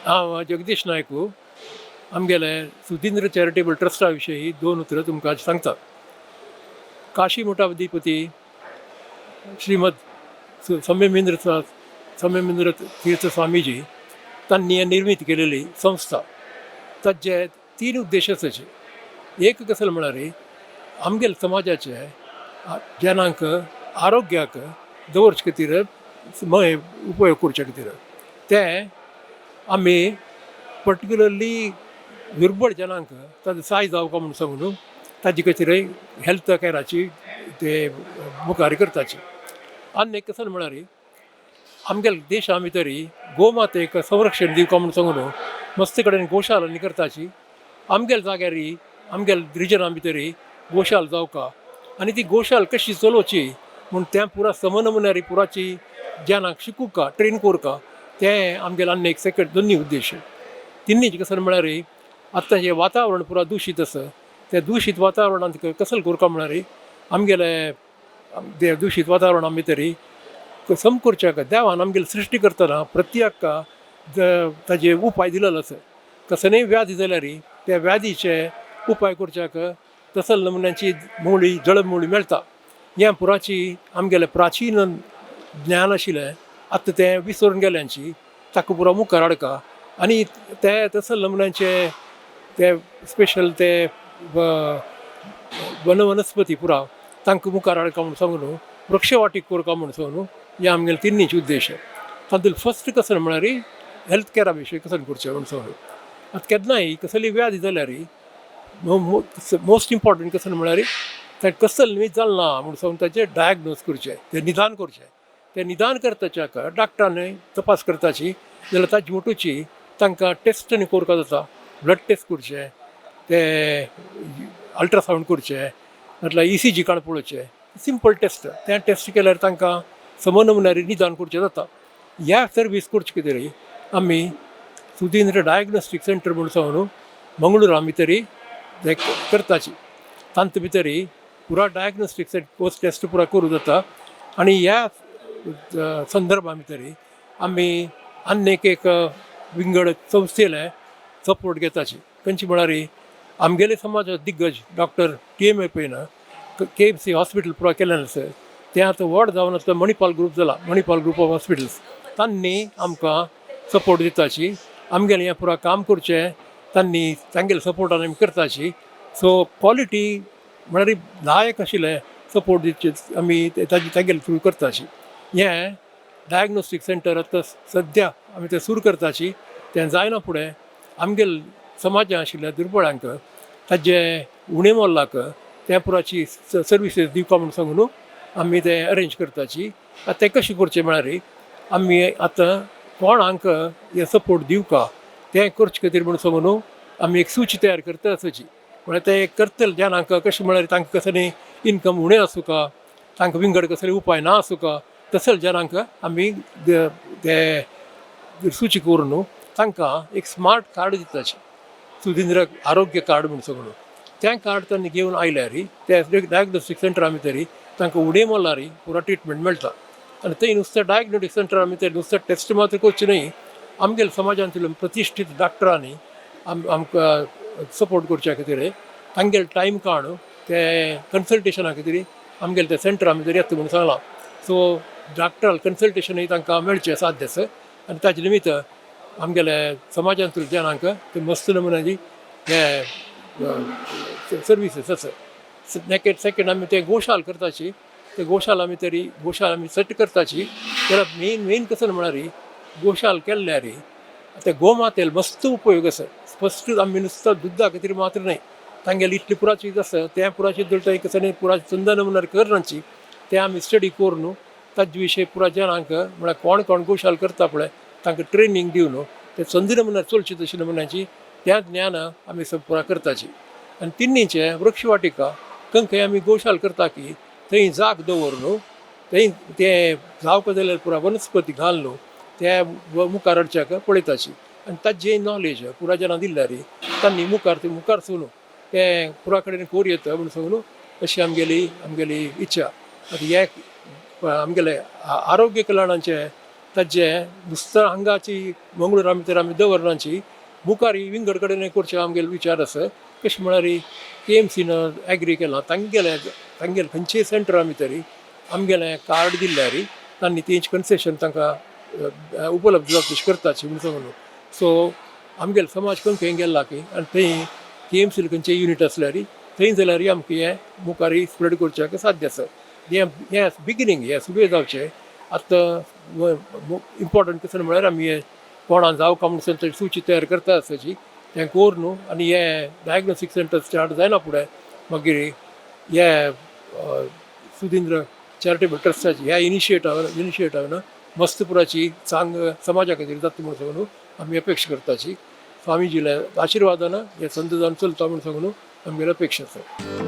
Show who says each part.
Speaker 1: हांव जगदीश नायकू. आमगेले सुधींद्र चॅरिटेबल ट्रस्टा विशयी दोन उतरां तुमकां आज सांगता. काशी मठाधिपती श्रीमद संयमेंद्र संयमेंद्र तीर्थ स्वामीजी तांणी निर्मीत केलेली संस्था. ताचे तीन उद्देश आसाचे. एक कसले म्हळ्यार आमगेले समाजाचे जनांक आरोग्याक दवरचे खातीर, उपयोग करचे खातीर. ते आमी पर्टिक्युलरली दुर्बळ जनांक ताजो साय जावका म्हूण सांगून ताजे खातीर हेल्थ कॅराची ते मुखार करताची. आनी एक कसलें म्हळ्यार आमगेले देशा भितर गोमातेक संरक्षण दिवका म्हूण सांगून मस्त कडेन गोशालांनी करताची. आमगेले जाग्यार, आमगेले रिजना भितर गोशाल जावका आनी ती गोशाल कशी चलोवची म्हूण तें पुरा समनमुन्यारी पुराची जनांक शिकूका, ट्रेन करका, तें आमगेलें आनी एक सेकंड दोन्ही उद्देश. तिन्ही कसलें म्हळ्यार आतां जें वातावरण पुरा दुशीत आसा, त्या दुशीत वातावरणांत कसलें करका म्हळ्यार आमगेले ते दुशीत वातावरणा भितर सम करच्याक देवान आमगेले सृश्टी करतना प्रत्येक ताजे उपाय दिलेलो आसा. कसलेय व्याधी जाल्यार त्या व्याधीचे उपाय करच्याक तसल नमुन्याची मुळी, जळमुळी मेळटा. ह्या पुराची आमगेलें प्राचीन ज्ञान आशिल्लें, आतां तें विसरून गेल्यांची ताका पुरो मुखार हाडका आनी ते तसल नमुन्याचे ते स्पेशल ते वनवनस्पती पुरा तांकां मुखार हाडका म्हूण सांगून वृक्षवाटीक करका म्हूण सांगून हे आमगेले तिन्नीचे उद्देश. तातूंत फर्स्ट कसलें म्हळ्यार हेल्थ कॅरा विशय कसलें करचें म्हूण सांगून. आतां केन्नाय कसली व्याधी जाल्यार मोस्ट इम्पॉर्टंट कसलें म्हळ्यार तें कसलें न्ही जालें ना म्हूण सांगून ताचें डायग्नोज करचें, तें निदान करचें. तें निदान करताच्याक डॉक्टरान तपास करताची जाल्यार ताजे मोटूची तांकां टेस्ट आनी करपाक जाता. ब्लड टेस्ट करचें, ते अल्ट्रासावंड करचें, म्हटल्यार ईसीजी काडून पळोवचें. Simple taste. तें टेस्ट केल्यार तांकां सम नमुन्यार निदान करचें जाता. ह्या सर्वीस करचे खातीर आमी सुधींद्र डायग्नोस्टीक सेंटर म्हूण सांगून मंगळूरा भितरी ते करताची. तांचे भितरी पुरा डायग्नोस्टीक कोर्स टेस्ट पुरा करूं जाता. आनी ह्या संदर्भा भितरी आमी आनी एक विंगड संस्थेले सपोर्ट घेताची. खंयची म्हळ्यार आमगेले समाजा दिग्गज डॉक्टर टी एम ए पैन केएमसी हॉस्पिटल पुरा केलें आसा. तें आतां व्हड जावन आतां मणिपाल ग्रूप जाला, मणिपाल ग्रूप ऑफ हॉस्पिटल्स. तांणी आमकां सपोर्ट दिताची. आमगेलें हें पुरा काम करचें तांणी तांगेले सपोर्टान आमी करताची. सो क्वॉलिटी म्हळ्यार लायक आशिल्लें सपोर्ट दिवचे आमी ताजे तांगेले थ्रू करताची. हें डायग्नोस्टीक सेंटर आतां सद्या आमी तें सुरू करताची. तें जायना फुडें आमगेले समाजान आशिल्ल्या दुर्बळांक ताजे उणें मोलाक त्या पुराची सर्विसीस दिवपा म्हूण सांगून आमी तें अरेंज करताची. आतां तें कशें करचें म्हळ्यार आमी आतां कोणाक हें सपोर्ट दिवका तें करचे खातीर म्हूण सांगून आमी एक सुची तयार करता आसाची. म्हळ्यार ते करतले जनांक कशें म्हळ्यार तांकां कसलें इनकम उणें आसूका, तांकां विंगड कसले उपाय ना आसूका, तसले जनांक आमी ते सुची करून तांकां एक स्मार्ट कार्ड दिताची, सुधींद्र आरोग्य कार्ड म्हूण सांगून. तें कार्ड तांणी घेवन आयल्यार ते डायग्नोस्टीक सेंटरा भितर तांकां उणे मोलार पुरो ट्रिटमेंट मेळटा. आनी थंय नुस्तें डायग्नोस्टीक सेंटरा भितर नुस्तें टेस्ट मात्र करचें न्हय, आमगेले समाजांतल्या प्रतिश्ठीत डॉक्टरांनी आमकां सपोर्ट करच्या खातीर तांगेले टायम काडून ते कन्सल्टेशना खातीर आमगेले ते सेंटरा भितर येता म्हूण सांगलां. सो डॉक्टर कन्सल्टेशनूय तांकां मेळचें साध्य आसा. आनी ताजे निमित्त आमगेले समाजांतल्या जनांक ते मस्त नमुन्याची हे सर्विसीस आसा. सेकंड, आमी ते गोशाल करताची. ते गोशाल आमी तरी गोशाल आमी सेट करताची. जाल्यार मेन मेन कसलें म्हळ्यार गोशाल केल्ल्यार ते गोमातेल मस्त उपयोग आसा. फस्ट आमी नुस्तं दुद्दा खातीर मात्र न्हय, तांगेली इतली पुराची आसा त्या पुराची दळटा कसलें पुराची चंदन म्हळ्यार करनाची. तें आमी स्टडी करून ताजे विशय पुरा जनांक म्हळ्यार कोण कोण गोशाल करता पळय तांकां ट्रेनींग दिवन ते चंदन म्हळ्यार चलची तशी नमुन्याची त्या ज्ञान आमी पुरा करताची. आनी तिन्नीचे वृक्षवाटिका खंय खंय आमी गोशाल करता की थंय जाग दवरून थंय ते जावका जाल्यार पुरा वनस्पती घाल न्हू ते मुखार हाडच्याक पळयताची. आनी ताजे नॉलेज पुरा जनां दिल्यार तांणी मुखार ते मुखार सून ते पुरा कडेन कोर येता म्हूण सांगून अशी आमगेली आमगेली इच्छा. आतां हे आमगेले आरोग्य कल्याणाचे ताजे नुस्तं हांगाची मंगळूरा भितर आमी दवरनाची, मुखार विंगड कडेन करचें आमगेलो विचार आसा. कशें म्हळ्यार केएमसीन एग्री केलां, तांगेले तांगेले खंयचेय सेंटरा भितर आमगेलें कार्ड दिल्यार तांणी तेंच कन्सेशन तांकां उपलब्ध जाता तशें करताची म्हूण सांगून. सो आमगेलो समाज खंय खंय गेला की आनी थंय केएमसीन खंयचे युनीट आसल्यार थंय जाल्यार आमकां हें मुखार स्प्रेड करच्याक साध्य आसा. हें हें बिगिनींग, हें सुबेज जावचें. आतां इम्पोर्टंट कशें म्हळ्यार आमी हें कोणा जावं काय म्हणून सुची तयार करता आसची, तें कर न्हू. आनी हें डायग्नोस्टीक सेंटर स्टार्ट जायना फुडें मागीर हे सुधींद्र चॅरिटेबल ट्रस्टाची ह्या इनिशिएटान मस्तपुराची चांग समाजा खातीर जाता म्हूण सांगून आमी अपेक्षा करताची. स्वामीजील्या आशिर्वादान हे संद जावन चलता म्हूण सांगून आमगेली अपेक्षा आसा.